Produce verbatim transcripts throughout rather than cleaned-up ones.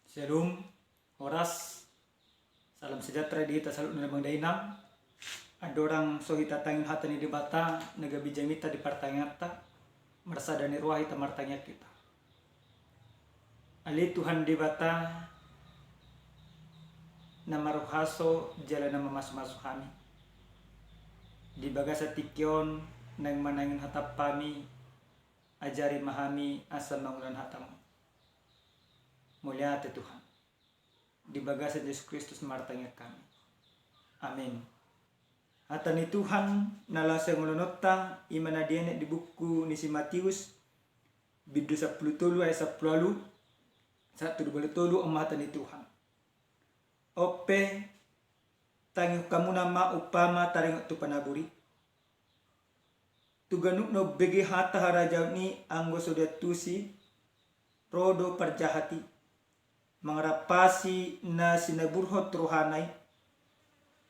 Shalom, horas, salam sejahtera di hita saluhutna amang dainang. Andorang so hita tangihon hata ni Debata na gabe jamita di partangianganta, marsada ni roha hita martangiang hita. Ale Tuhan Debata na marhuaso jala na mamasumasu hami. Di bagasan tingki on naeng manangihon hataM hami, ajari ma hami asa mangulahon hataMu. Mauliate Tuhan. Di bagasan Jesus Kristus martangiang hami. Amin. Hata ni Tuhan na laho siangolononta i ma na dienet di buku ni si Matius, bindu sampulu tolu ayat sampulu ualu sahat tu dua pulu tolu. On ma hata ni Tuhan. On pe, tangihon hamuna ma umpama taringot tu panabur i. Tu ganup na umbege hata harajaon i anggo so diantusi, ro do parjahat i, mangrampasi na sinaburhon tu rohana i,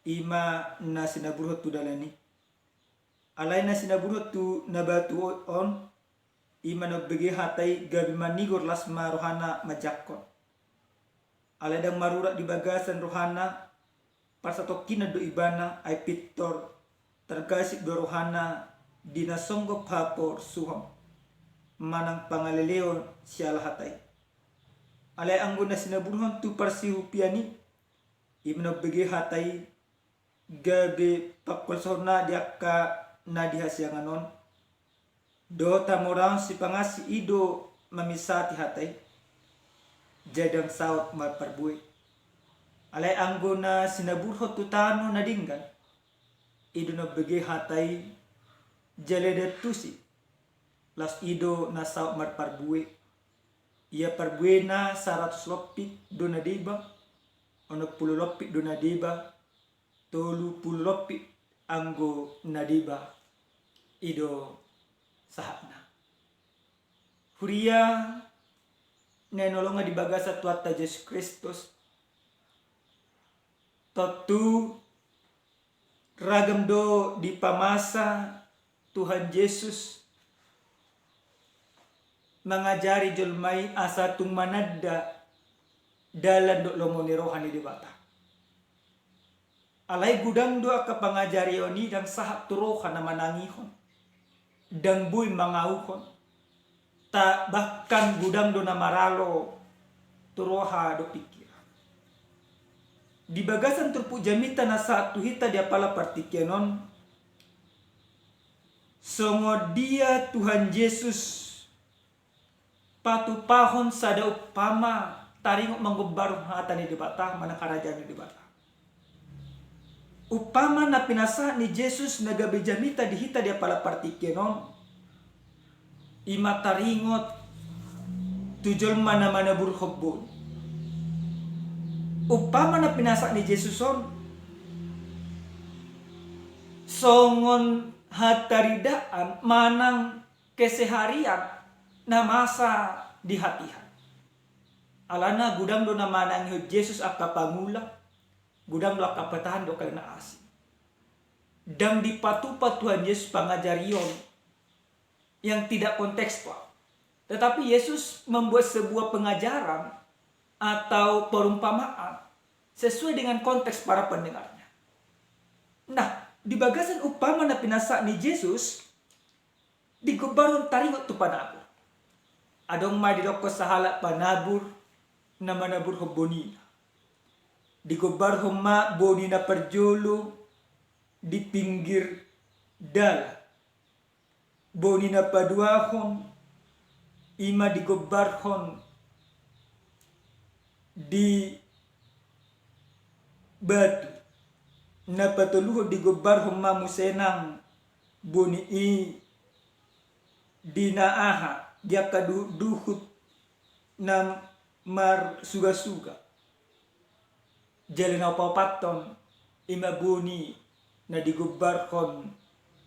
i ma na sinaburhon tu dalan i. Alai na sinaburhon tu na batu on, i ma na umbege hata i gabe manigor, las ma rohana manjangkon. Alai ndang marurat di bagasan rohana, parsatongkinan do ibana, ai pintor targasip do rohana di na songgop haporsuhon manang pangaleleon siala hata i. Alai anggo na sinaburhon tu parsihupian i, i ma na umbege hata i gabe pangholsohonna di angka na di hasiangan on, dohot hamoraon sipangansi, i do mamisati hata i, jala ndang saut marparbue. Alai anggo na sinaburhon tu tano na denggan, i do na umbege hata i jala diantusi, laos i do na saut marparbue. Ia parbuena saratus lompit do na deba, onom pulu lompit do na deba, tolu pulu lompit anggo na deba, i do sahatna. Huria na hinaholongan di bagasan Tuhanta Jesus Kristus, tontu ragam do dipamasa Tuhan Jesus mangajari jolma i asa tung mananda dalan dohot lomo ni roha ni Debata. Alai godang do angka pangajarion i ndang sahat tu roha na manangihon, ndang boi mangauhon, ta bahkan godang do na maralo tu roha dohot pingkiran. Di bagasan turpuk jamita na sahat tu hita di apala partingkian on, songon dia Tuhan Jesus patupahon sada umpama taringot manggombarhon hata ni Debata manang harajaon ni Debata. Umpama na pinasahat ni Jesus na gabe jamita di hita di apala partingkian on, i ma taringot tu jolma na manaburhon boni. Umpama na pinasahat ni Jesus on songon hataridaan manang keseharian na masa di hatiha. Alana godang do na manangihon Jesus angka pangula, godang do angka patahan dohot angka na asing. Ndang dipatupa Tuhan Yesus pangajarion yang tidak kontekstual. Tetapi Yesus membuat sebuah pengajaran atau perumpamaan sesuai dengan konteks para pendengarnya. Nah, di bagasan umpama na pinasahat ni Jesus, digombarhon taringot tu panabur. Adong ma didokkon sahalak panabur na manaburhon bonina. Digombarhon ma boni na parjolo di pinggir dalan. Boni na paduahon i ma digombarhon di batu. Na patoluhon digombarhon ma muse nang boni i di na aha, di angka duhutduhut na marsugasuga. Jala na paopathon i ma boni na digombarhon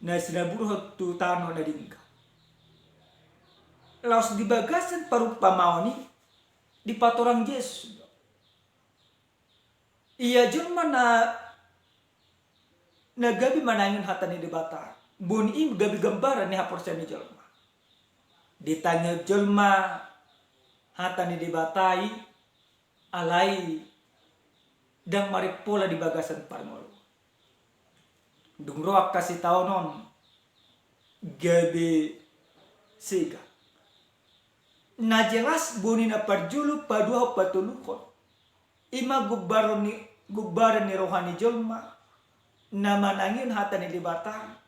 na sinaburhon tu tano na denggan. Laos di bagasan parumpamaon i dipatorang Jesus do, ia jolma na, na gabe manangihon hata ni Debata, boni i gabe gambaran ni haporseaon ni jolma. Ditangihon jolma hata ni Debata i, Alai ndang marimpola di bagasan parngoluon. Dung ro angka sitaonon gabe sega. Na jelas boni na parjolo paduahon patoluhon, i ma gombaran ni, gombaran ni roha ni jolma na manangihon hata ni Debata.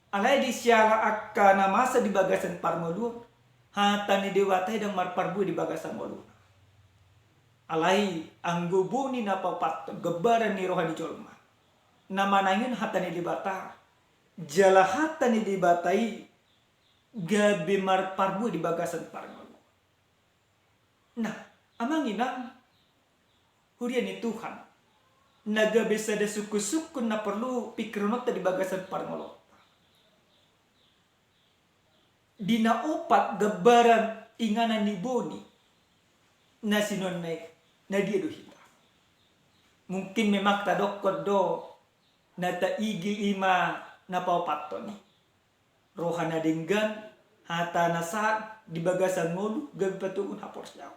Alai di siala angka na masa di bagasan parngoluon, hata ni Debata i ndang marparbue di bagasan ngoluna. Alai anggo boni na paopathon, gombaran ni roha ni jolma na manangihon hata ni Debata, jala hata ni Debata i gabe marparbue di bagasan parngoluon. Nah, amang inang, huria ni Tuhan, na gabe sada sungkun-sungkun na porlu pingkirononta di bagasan parngoluonta. Di na opat gombaran inganan ni boni na sinuanna i, na dia do hita? Mungkin memang tadokkon do na taigil i ma na paopathon i. Roha na denggan, hata na sahat di bagasan ngolu gabe patoguhon haporseaon.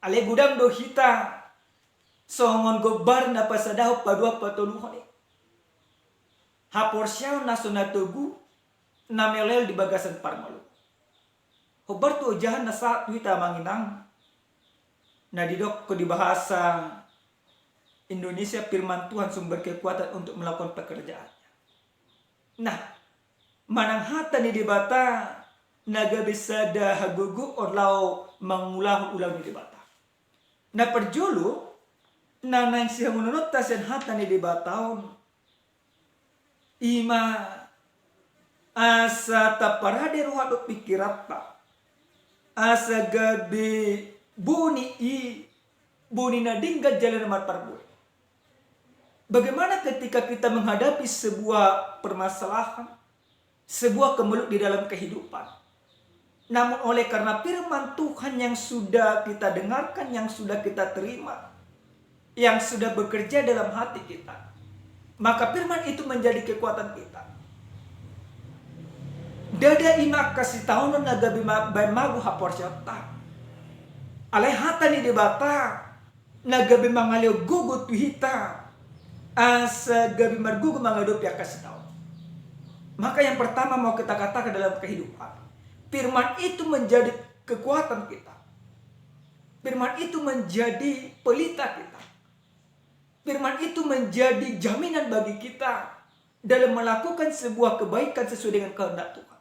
Alai godang do hita songon gombar na pasadahon paduahon patoluhon i. Haporseaon na so na togu na melehon di bagasan parngoluon. Hombar tu ojahan na sahat tu hita amang inang, na didok di bahasa Indonesia, firman Tuhan sumber kekuatan untuk melakukan pekerjaannya. Nah, manang hata ni Debata na gabe sada hagogoon laho mangulahon ulaon ni Debata. Na parjolo, na naeng sihangoluonta sian hata ni Debata on, i ma asa taparade roha dohot pingkiranta, asa gabe boni i, boni na denggan jala na marparbue. Bagaimana ketika kita menghadapi sebuah permasalahan, sebuah kemelut di dalam kehidupan? Namun oleh karena firman Tuhan yang sudah kita dengarkan, yang sudah kita terima, yang sudah bekerja dalam hati kita, maka firman itu menjadi kekuatan kita. Ndada i ma angka sitaonon na gabe ma-, baen mago haporseaonta. Alai hata ni Debata na gabe mangalehon gogo tu hita, asa gabe margogo mangadopi angka sitaonon. Maka yang pertama mau kita katakan dalam kehidupan, firman itu menjadi kekuatan kita. Firman itu menjadi pelita kita. Firman itu menjadi jaminan bagi kita dalam melakukan sebuah kebaikan sesuai dengan kehendak Tuhan.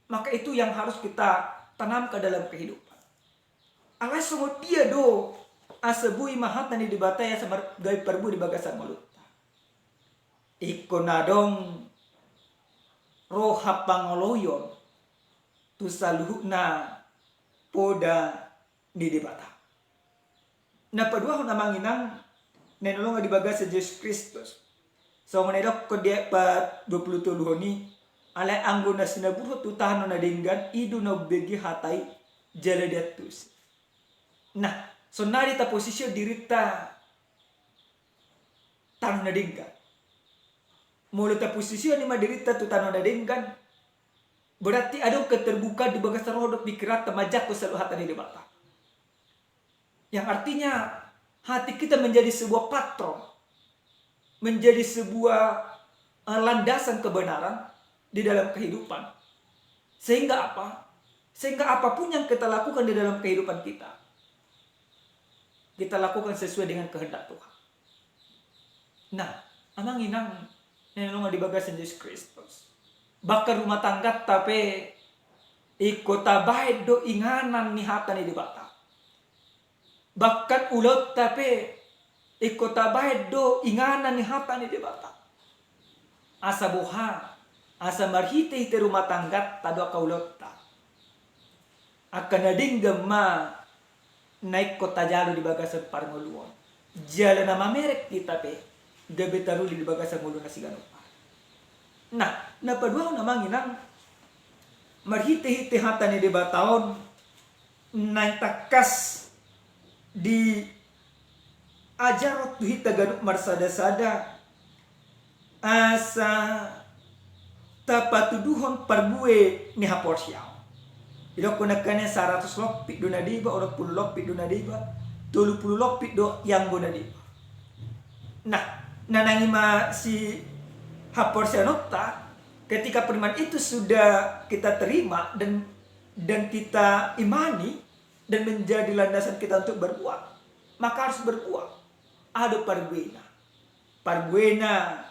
Maka itu yang harus kita tanamkan dalam kehidupan. Alai songon dia do asa boi ma hata ni Debata i asa mar-, gabe parbue di bagasan ngolunta? Ingkon adong roha pangoloion tu saluhutna poda ni Debata. Na paduahon amang inang, na hinaholongan di bagasan Jesus Kristus. Songon na didokkon di ayat pa dua pulu toluhon i, alai anggo na sinaburhon tu tano na denggan, i do na umbege hata i jala diantusi. Nah, saonari taposisihon dirinta tano na denggan. Molo taposisihon i ma dirinta tu tano na denggan, berarti adong keterbukaan di bagasan roha dohot pingkiranta manjangkon saluhut hata ni Debata. Yang artinya hati kita menjadi sebuah patron, menjadi sebuah, eh, landasan kebenaran di dalam kehidupan. Sehingga apa? Sehingga apapun yang kita lakukan di dalam kehidupan kita, kita lakukan sesuai dengan kehendak Tuhan. Nah, amang inang na hinaholongan di bagasan Jesus Kristus, bahkan rumah tanggata pe ingkon tabaen do inganan ni hata ni Debata. Bahkan ulaonta pe ingkon tabaen do inganan ni hata ni Debata. Asa boha? Asa marhitehite rumah tanggata do angka ulaonta, angka na denggan ma na ingkon tajalo di bagasan parngoluon. Jala na mamereng hita pe gabe taruli di bagasan ngoluna siganup ari. Nah, na paduahon amang inang, marhitehite hata ni Debata on naeng tangkas diajarhon tu hita ganup marsadasada, asa tapatuduhon parbue ni haporseaon. Didokkon nangkin saratus lompit do na deba, onom pulu lompit do na deba, tolu pulu lompit do ianggo na deba. Nah, na naeng i ma sihaporseaonta, ketika firman itu sudah kita terima dan dan kita imani dan menjadi landasan kita untuk berbuat, maka harus berbuat. Aha do parbuena? Parbuena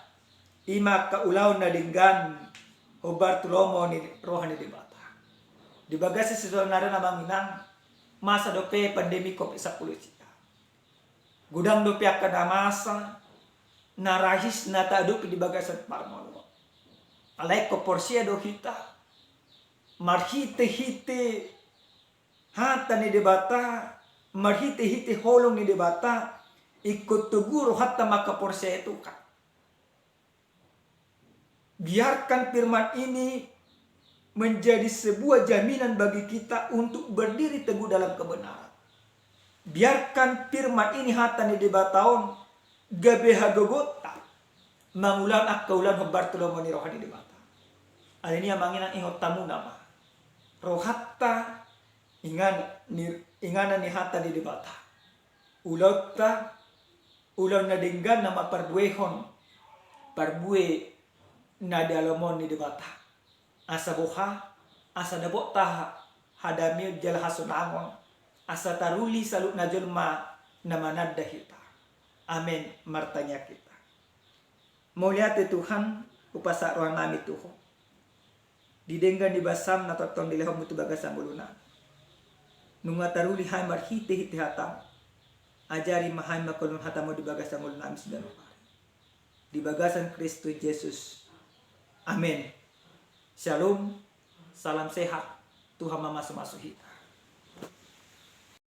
i ma angka ulaon na denggan hombar tu lomo ni roha ni Debata. Di bagasan situasi na saonari on, amang inang, masa dope pandemi covid sampulu sia. Godang dope angka na masa na rahis na taadopi di bagasan parngoluon. Alai ingkon porsea do hita marhitehite hata ni Debata, marhitehite holong ni Debata, ingkon togu rohanta mangkaporseai Tuhan. Biarkan firman ini menjadi sebuah jaminan bagi kita untuk berdiri teguh dalam kebenaran. Biarkan firman ini, hata ni Debata on, gabe hagogoonta mangulahon angka ulaon hombar tu lomo ni roha ni Debata. Alani i, amang inang, ingot hamu nama, rohanta inganan ni, inganan ni hata ni Debata. Ulaonta, ulaon na denggan nama parbuehon, parbue na dialomohon ni Debata. Asa boha? Asa dapotta hadameon jala hasonangon, asa taruli saluhutna jolma na mananda hita. Amen. Martangiang hita. Mauliate Tuhan, hupasahat rohanami tu Ho di denggan ni basaM na tongtong dilehonMu tu bagasan ngolunami. Nunga taruli hami marhitehite hataM, ajari ma hami mangkaholongi hataMu di bagasan ngolunami siganup ari. Di bagasan Kristus Jesus. Amen. Shalom. Salam sehat. Tuhan mamasumasu hita.